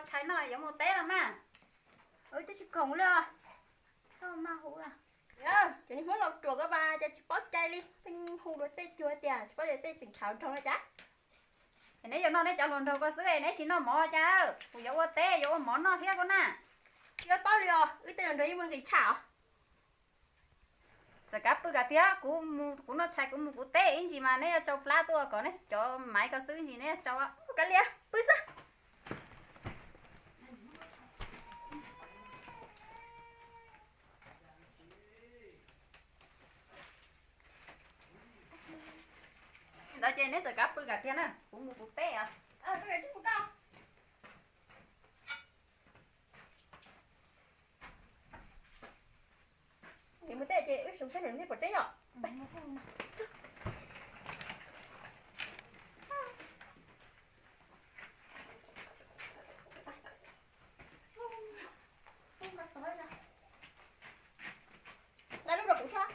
Tshais no yuav mus teb los mas. Twb tsis khoom li. Txhob maj hu. Cov niag Hmoob laus ruam ko mas cas tsis paub cai li, pheej hu luag tej cuag tias tsis paub tias tej tseem tshauv nrog no cas. Es neb yuav noj neb cov hluas nraug ko xwb es neb tsis noj mov cas? Kuv yuav ua teb yuav ua mov noj thiab koj na. Tsis paub li os, wb tej hluas nraug yeej muaj nqis tshaj os. Txawm kav pw kav tiag, kuv, kuv noj tshais kuv mus kuv teb ib ntsis mas neb yuav tsau plab tuaj kom neb cov maiv ko xwb ntsis neb yuav tsau. Kav liam, pw xwb. Ntawd ces neb txawm kav pw kav tiag na, kuv mus kuv teb os. Mus teb ces wb sim saib nws pom tseeb yom. Nqa lub rau kuv thiab.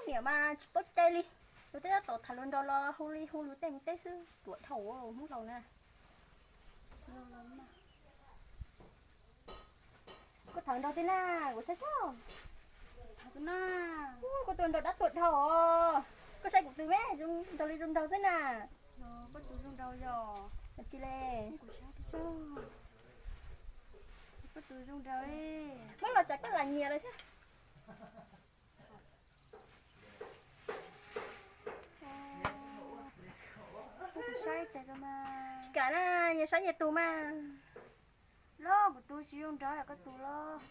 Niam mas tsis paub cai li, luag tej tab tom tham luag nraug los hu li hu luag tej mus teb xwb, ruam dhau Hmoob laus na. Koj tham nraug tej na, kuv saib saib. Koj tus nraug dab tuag dhau os. Koj saib kuv tus me, nraug li zoo nraug xwb na. Koj tus zoo nraug yog tsis le. Koj tus zoo nraug, muab los tsam koj lam nyiam lawm thiab. Tsis kam na, nyias saib nyias tus mas. Los kuv tus tsis zoo nraug yog koj tus los.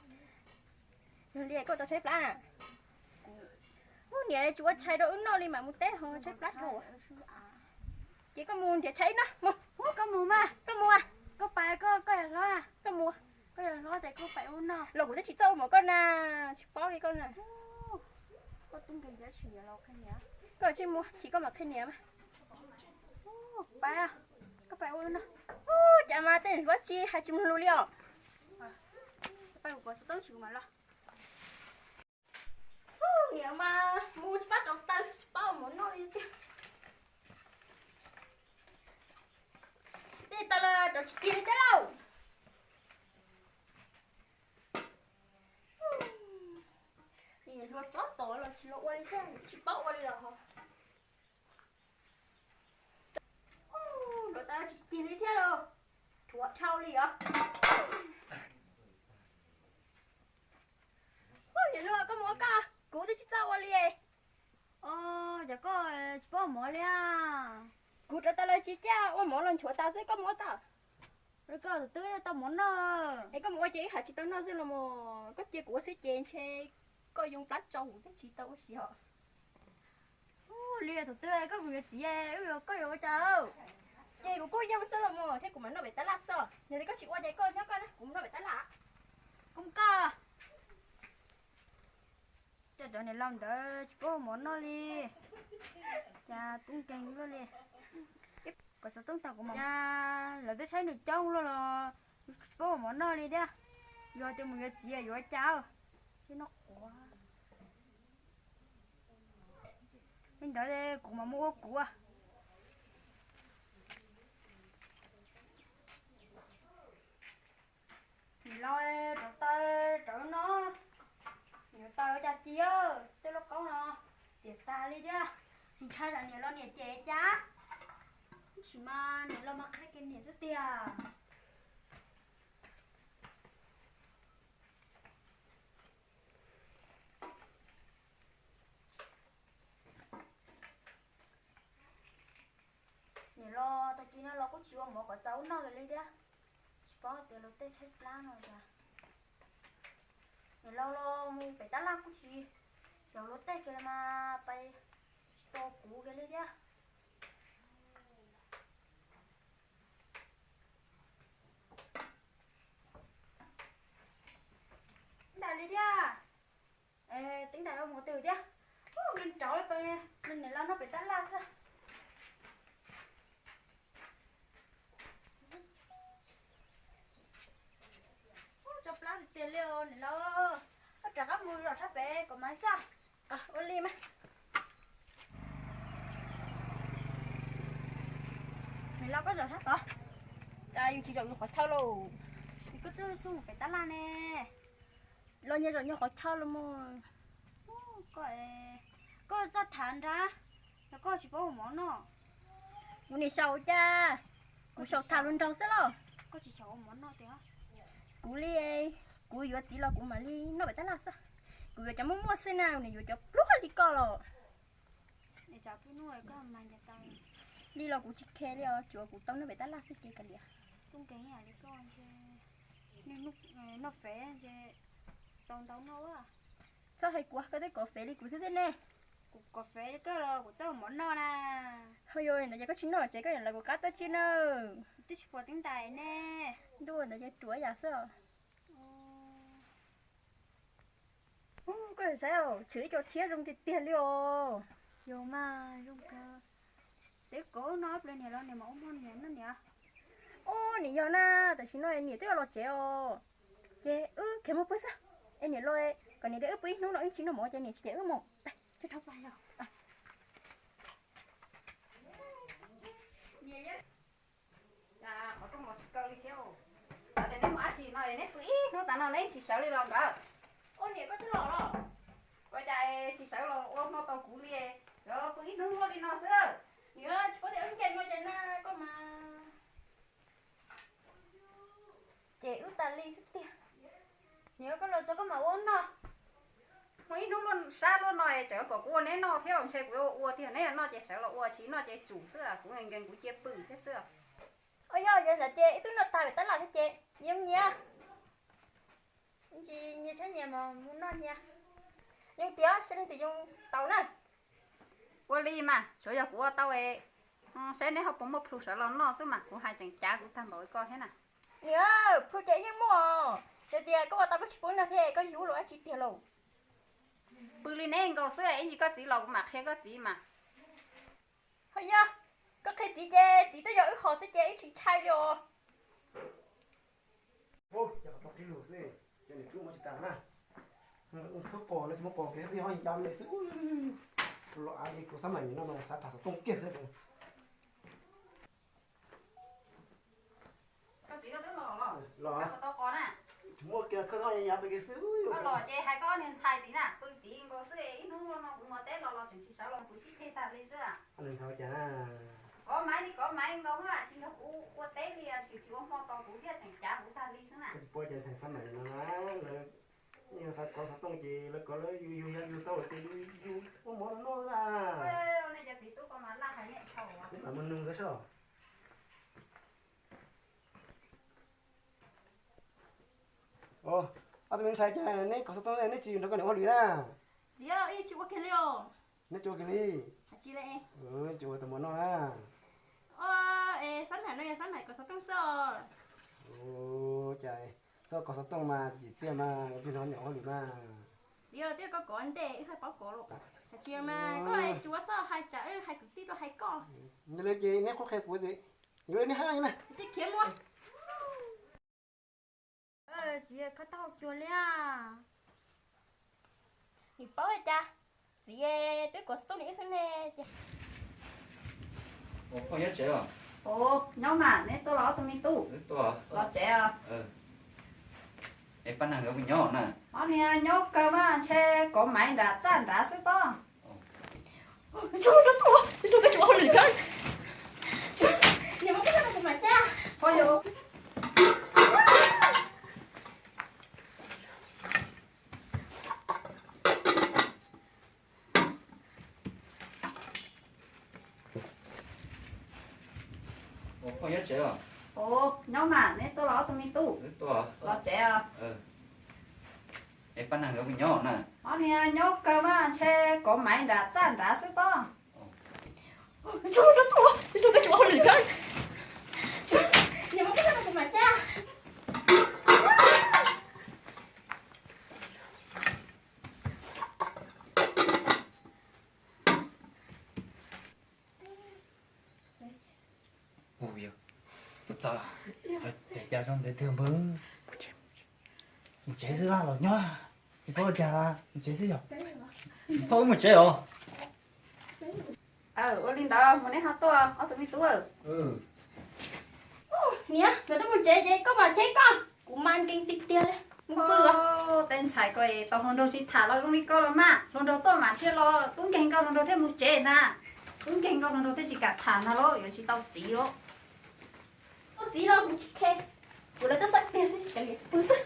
Yog li koj tau tshaib plab na. Ub, niam tsis ua tshais rau wb noj li mam mus teb ho tshaib plab dhau. Ces koj mus nrhiav tshais wb noj mus. Koj mus mas, koj mus, koj pais, koj yog hlob, koj mus. Koj yog hlob ces koj pais ua noj los kuv twb tsis txawj ua mov koj na, tsis paub li koj na. Koj tub nkeeg, koj tsis mus, tsis koj mam qhia niam mas. Pais, koj pais ua noj. Ub, cas mas tej hluas tsis hais tsis mloog lus li os. Pais ua xov tooj tsis mam los. Niam mas mus tsis pab rauv taws tsis pab ua mov noj li tiag. Tej taws los rauv tsis kiag li thiab lauj. Hluas tsob tom los tsis los ua li thiab, tsis paub ua li los ho. Rauv taws tsis kiag li thiab lauj. Ruam dhau li os. Niam hluas, koj mus ua koj, kuv twb tsis txawj ua li. Os, cas koj tsis paub ua mov li a? Kuv rauv taws los tsis caj, ua mov los nchuav tas xwb, koj mus ua koj. Koj tus twb tau mov noj. Es koj mus ua ces ib hais tsis tau noj xwb los mas, koj cia kuv ua xwb ces ntshe koj yoo plab tsau kuv twb tsis tau ua si os. Ub, li tus twg koj mus yuav txiv, wb yuav koj yuav ua cas? Ces kuv kuj yoo xwb los mas thiab, kuv mam noj pem tab laj xwb. Yog li koj tsis ua ces koj nyob koj na, kuv mus noj pem tab laj. Koj mus koj. Coj cov niam laus ntawd tsis paub ua mov noj li. Cas tub nkeeg luaj li. Kom xov tooj tag kuv mam, cas lawv twb saib nws coob luaj los tsis paub ua mov noj li thiab. Yog tias mus yuav txiv yuav ua cas? Li ntawd kuv mam mus ua kuv. Niam laus, rauv taws rauv no, yuav taws ua cas ci, tej lauj kaub no tiam tas li thiab. Tsis ntshai tsam niam los niam cem cas. Tab sis mas niam los mas qhia kiag niam xwb tiag. Niam los tag kis no los kuj tsis ua mov kom txaus noj li thiab. Tsis paub tias luag tej tshaib plab no cas. Niam laus los mus pem tab laj kuj tsis caum luag tej kiag mas pais tsis tau kuv kiag li thiab. Ntais li thiab. Teeb ntais ua mus twg thiab. Ub, nrauv li pes, niam laus noj pem tab laj xwb. Ub, tsau plab tiag tiag li os niam laus. Koj rov qab mus zom rab pem kom mas xwb. Ua li mas. Nws los koj zaum sab tod, cas yus tsis zaum nyuag qhov chaw lauj? Koj twb xub mus pem tab laj ne. Los nyias zaum nyuag qhov chaw los mas. Koj, koj txawj tham nrad, los koj tsis paub ua mov noj. Kuv nim xyaum cas, kuv xyaum tham hluas nraug xwb los. Koj tsis xyaum ua mov noj tiag. Kuv li, kuv yuav txiv los kuv mam li noj pem tab laj xwb. Kuv yuav cov muaj muaj xwb na, nim yuav cov pluag li koj los. Li los kuv tsis khe li os, tsuav kuv tau noj pem tab laj xwb ces kav liam. Noj fev, tau ntau noj. Txhob hais kuv, koj twb kov fev li kuv xwb thiab ne. Kuv kov fev li koj los kuv txawj ua mov noj na. Ho yog ntawd ces koj tsis noj ces koj yuav lawv kuv qab tuaj tsis na. Twb tsis pom teeb ntais ne. Ntuj, ntawd ces ruam yam xwb os. Koj saib, tshwm ib co tshiab zoo tiag tiag li os. Yog mas zoo kawg. Twb kov noj ob pliag niam los niam mam ua hmo niam noj niam. Ub, niam yog na, tam sim no niam twb los tsev os. Ces wb khiav mus pw xwb. Es niam los, kom niam tias wb pw ib hnub no wb tsis noj mov ces niam tsis cem wb mus. Qhov rooj los tsis kaw li thiab. Xav tias neb muaj dab tsi no es neb pw ib hnub tas no neb tsis sawv li los ntawd. Ua niam koj twb los los. Ua cas tsis sawv los ua hmo tau kuv li, yuav pw ib hnub luaj li no xwb. Niam tsis paub tias wb nce no ces na koj mas. Ces wb tas li xwb tiag. Niam koj los txog koj mam ua noj. Muaj ib hnub luaj sab luaj no es tseem kom kuv ua neb noj thiab, ntshe kuv yuav ua tiag, neb noj ces sawv los ua, tsis noj ces tsum xwb, kuv nkees nkees kuv cia pw thiab xwb. Ua yog yog ntawd ces ib tug noj tag pem tab laj thiab ces nyias nyias. Tsis nyias tshab nyias mas mus noj nyias. Yeej tias sab leej twg yeej tau na. Ua li mas tsuav yog kuv ua tau es, saib neb ho puas muaj plhu sawv los noj xwb mas kuv hais tseem cav kuv tag npaum li koj thiab na. Niam, plhu ces yeej muaj, yog tias koj ua tau koj tsis pub noj thiab koj yug los dab tsi tiag lauj. Pw li neb nkaus xwb, ib ntsis koj txiv los kuv mam qhia koj txiv mas. Ho yog koj qhia txiv ces txiv twb yog wb qhov xwb ces wb tsis ntshai li os. Ces qhov tau qhib lus xwb, ces nws twb ua tsis tas na. Thub qos no tsis muaj qos kev twb yog ya me xwb. Los av li kuv xab maim no mas xav tham xov tooj kiag xwb. Koj txiv koj twb los los? Los. Koj puas tau qos na? Tsis muaj kiag, khawb thoj ya ya pem kev xwb. Koj los ces hais koj niag ntxhais tid na, pw tid nkaus xwb, ib hnub no kuv mus teb los los tseem tsis sawv los kuv sib ceg tag li xwb. Niag ntxhais cas na? Kov maiv li kov maiv nkaus na, tsis nrog kuv ua teb li, tsis tsis ua hmo tos kuv thiab tseem cav kuv tag li xwb na. Koj tsis paub cov ntxhais xab maim no na, lawv yeej xav kov xov tooj ces lawv kov lawv yug yug ya yug tau ces yug yug ua mov noj na. Nej cov txiv tub ko mas laj hais nej dhau. Mus nug nkawd soj. Ob tug me ntxhais, cas neb kov xov tooj neb tsis nrog koj niam ua hauj lwm na? Txiv, ib tsis ua kiag li os. Neb tsis ua kiag li? Tsis ua tau mov noj na. Xab maim no yog xab maim kov xov tooj xwb os. Cas txoj kov xov tooj mas txim txiaj mas, tsis nrog niam ua hauj lwm mas. Txiv, twb yog koj kov ntej wb haj paub kov los. Tsis mas koj tsis ua txoj hais tsam wb hais kwv tij tuaj hais koj. Yog li ces neb qhuab qhia kuv tias yuav li neb hab na. Tsis khiav mus. Txiv, khawb taub hau cuag li. Nim paub cas, txiv twb kov xov tooj li wb xwb ne. Ua phooj nyob tsev os? Nyob mas, neb tuaj los ob tug me tub? Los tsev os. Es pab neeg nkawd puas nyob na? Ob niag nyob kawg mas, ntshe kov maiv nram txaj nrad xwb pob. Ua phooj nyob tsev os? Nyob mas, neb tuaj los ob tug me tub? Los tsev os. Es pab neeg nkawd puas nyob na? Ob niag nyob kawg mas, ntshe kov maiv nram txaj nrad xwb pob. Ua, txawm txawm, cas zoo ntev twg npawg. Mus tsev xwb los nyob, tsis paub ua cas, mus tsev xwb yog. Phauj, wb mus tsev os. Ua li ntawd mus nej ho tuaj ob tug me tub. Niam, nkawd twb mus tsev ces koj mam cheb koj, kuv mas nkees tiag tiag li. Mus pw os. Tej ntxhais ko es tau hluas nraug tsis tham los zoo li koj los mas, hluas nraug tuaj mas thiaj los, tub nkeeg koj hluas nraug thiaj mus tsev ntag. Tub nkeeg koj hluas nraug thiaj tsis kam tham ntag lauj, yuav tsis tau txiv lauj. Tau txiv los kuv tsis khe, kuv lawv twb xav tiag xwb, kav liam pw xwb.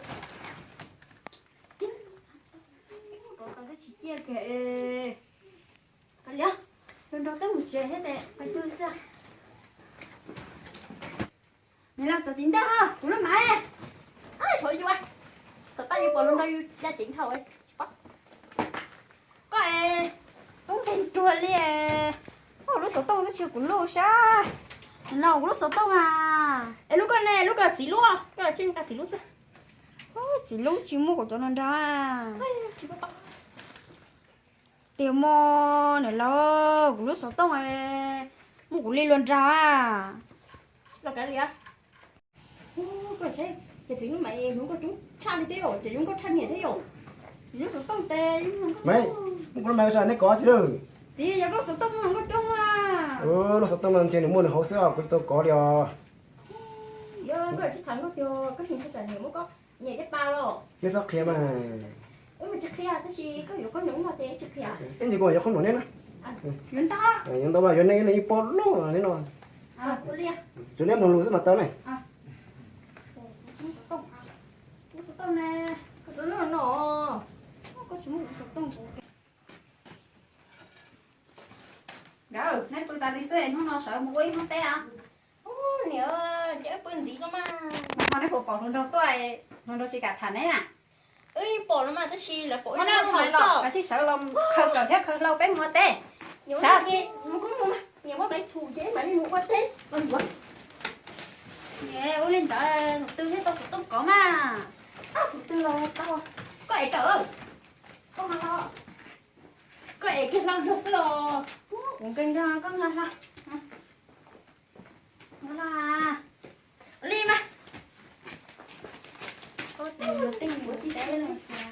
Rov tau twb tsis ciaj kiag. Kav liam, hluas nraug twb mus tsev thiab tes pais pw xwb. Nws los txog tim ntej ho kuv lub mav. Thaum yus, thaum tab yus pom hluas nraug yus ya ceev dhau tsis pom. Koj es tub nkeeg ruag li. Ua lub xov tooj twb tsis yog kuv lub sab. No kuv lub xov tooj a. Es lub koj ne, lub koj txiv lub, koj tsis nqa txiv lub xwb. Txiv lub tsis muaj kuv cov no nrog. Tiag mas niam laus, kuv lub xov tooj muaj kuv li luag nrag. Los kav liam. Koj saib, ces txiv lub mas hnub koj coob tshaj li thiab yom, ces zoo nkauj tshaj niam thiab yom. Txiv lub xov tooj tes, mas muaj kuv lub mas sas nej kov tsis lawm. Txiv yog koj lub xov tooj muaj nkauj coob a. Lub xov tooj no ntshe nws muaj nws hauv xwb os, kuv tsis tau kov li os. Yog koj tsis tham nkauj tiag, koj tsis tham niam muab koj niam caj pas los. Nej txhob qhia mas. Wb mas tsis qhia, tab sis koj yuav koj niam ub no ces tsis qhia. Ib ntsis kuv yuav qhob noom neb na. Yuav ntau, yuav ntau mas yuav nej, nej ib pob loj neb no. Tsuas neb mloog lus xwb mas tau ne. Nkawd, neb pw tas li xwb, hnub no sawv mus ua ib hnub teb os. Niam, ces wb pw ntxiv los mas. Ho neb puas pom hluas nraug tuaj, hluas nraug tsis kam tham neb na? Wb yeej pom los mas, tab sis lawv pom ib hnub los, kav tsij sawv los khaws kawm thiab khaws hlau peb mus ua teb. Sawv, niam muab peb thum ces mam li mus ua teb los yuav. Ua li ntawd tus twg thiaj tau xov tooj kov mas. Tus twg los tau. Koj ev kawm, koj nqa hlau. Koj ev kiag hlau nrog xwb os. Kuv nkees nrog koj nqa hlau. Nqa hlau li mas. Koj tus tej mus ua teb na.